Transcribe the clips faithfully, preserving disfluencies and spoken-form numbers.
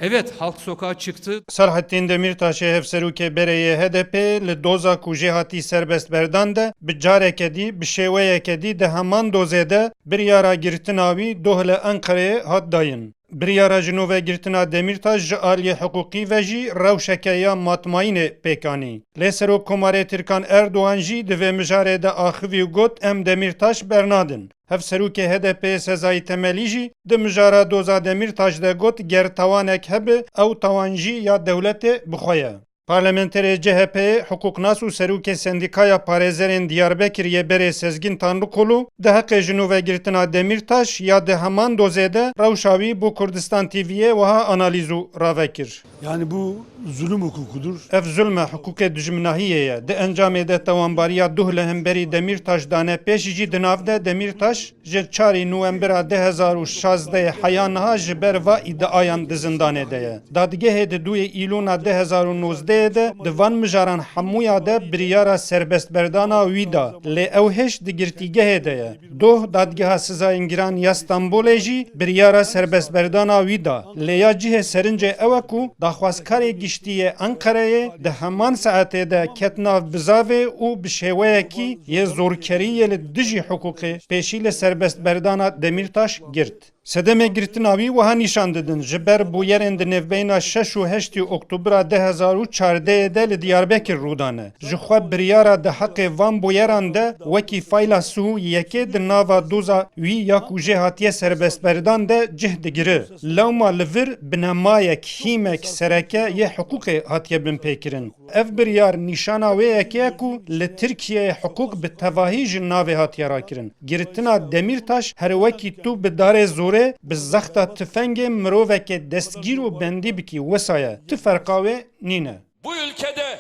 Evet, halk sokağa çıktı. Selahattin Demirtaşê hevserokê berê yê H D P li doza ku jê hatî serbestberdan de bi careke dî, bi şêweyeke dî di heman dozê de biryara girtina wî doh li Enqereyê hat dayîn. Biryara ji nû ve girtina Demîrtaş ji aliyê hiqûqî ve jî rewşeke ya matmayînê pêk anî. Lê Serokkomarê Tirkan Erdogan jî di vê mijarê de axivî û got, Em Demîrtaş bernadin. Hevserokê H D P'ê Sezai Temelî jî di mijara doza Demîrtaş de got, Ger tawanek hebe, ew tawan jî ya dewletê bi xwe ye. Parlamenterê C H P'ê, hiqûqnas û serokê Sendîkaya Parêzerên Diyarbekir yê berê Sezgîn Tanrikulu di heqê ji nû ve girtina Demîrtaş ya di heman dozê de rewşa wî bo Kurdistan T V'yê wiha analîz û rave kir. Yani bu zulüm hukukudur. Ev zulm e, hiqûqê dijminahiyê ye. Di encamê de tawanbariya duh li hemberî Demîrtaş dane, pêşî jî di nav de Demîrtaş ji çarê Nowembera du hezar û şazdeh heya niha ji ber va îdiayan di zindanê de ye. Dadgehê di duyê Îlona du hezar û nozdehê de di van mijaran hemûya de biryara serbestberdana wî da, lê ew hêj di girtîgehê de ye. Doh Dadgeha Sizayên Giran ya Stenbolê jî biryara serbestberdana wî da. Lê ya cihê serincê ew e ku daxwazkarê giştî yê Enqereyê di heman saetê de ket nav bizavê û bi şêweyekî yê zorkerî yê li dijî hiqûqê pêşî li serbestberdana Demîrtaş girt. Sedemê girtina wî wiha nîşan didin, ji ber bûyerên di nêvbeyna şeş û heştê Oktobra du hezar û çardehê de li Diyarbekir rû dane. Ji xwe biryara di heqê van bûyeran de wekî fayla Suhû yekê di nava doza wî ya ku jê hatiye serbestberdan de cih digire. Lewma li vir binemayek, hîmek sereke yê hiqûqê hatiye binpêkirin. Ev biryar nîşana wê yekê ye ku li Tirkiyeyê hiqûq bi tevahî ji navê hatiye rakirin. Girtina Demîrtaş her wekî tu bi darê zorê, bi zexta tifengê mirovekê destgîr û bendî bikî wisa ye. Tu ferqa wê nîne. Bu ülkede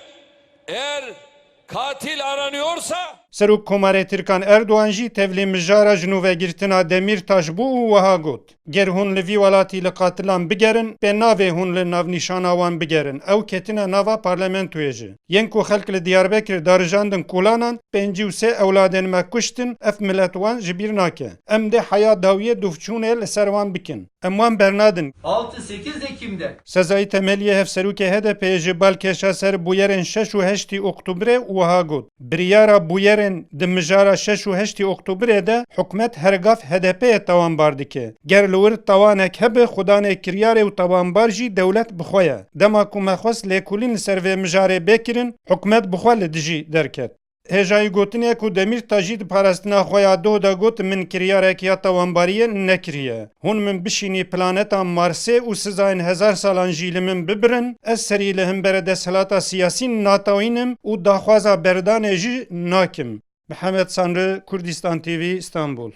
eğer katil aranıyorsa Serokkomarê Tirkan Erdogan jî tevlî mijara ji nû ve girtina Demîrtaş bû û wiha got, Ger hûn li vî welatî li qatilan bigerin, pê navê hûn li navnîşana wan bigerin. Ew ketine nava parlamentoyê jî. Yên ku xelk li Diyarbekir darijandin kolanan, pêncî û sê ewladên me kuştin, ev milet wan ji bîr nake. Em dê heya dawiyê dûvçûnê li ser wan bikin. Em wan bernadin. altı sekiz Ekim'de Sezai Temeliyê hevserokê H D P'ê ji balkêşa ser bûyerên şeş û heştê Oktobrê wiha got, Biryara bûyerên di mijara şeş û heştê Oktobrê de hikûmet her gav H D P'yê tawanbar dike. Ger li wir tawanek hebe, xudanê kiryarê û tawanbar jî dewlet bi xwe ye. Dema ku me xwest lêkolîn li ser vê mijarê bê kirin, hikûmet bi xwe li dijî derket. Hêjayî gotinê ku Demîrtaş jî di parastina xwe ya doh de got, Min kiryarek ya tawanbariyê nekiriye. Hûn min bişînî planeta Marsê û sizayên hezar salan jî li min bibirin, ez serî li hemberî desthilata siyasî natawînim û daxwaza berdanê jî nakim. Mihemed Sanri, Kurdistan T V, Stenbol.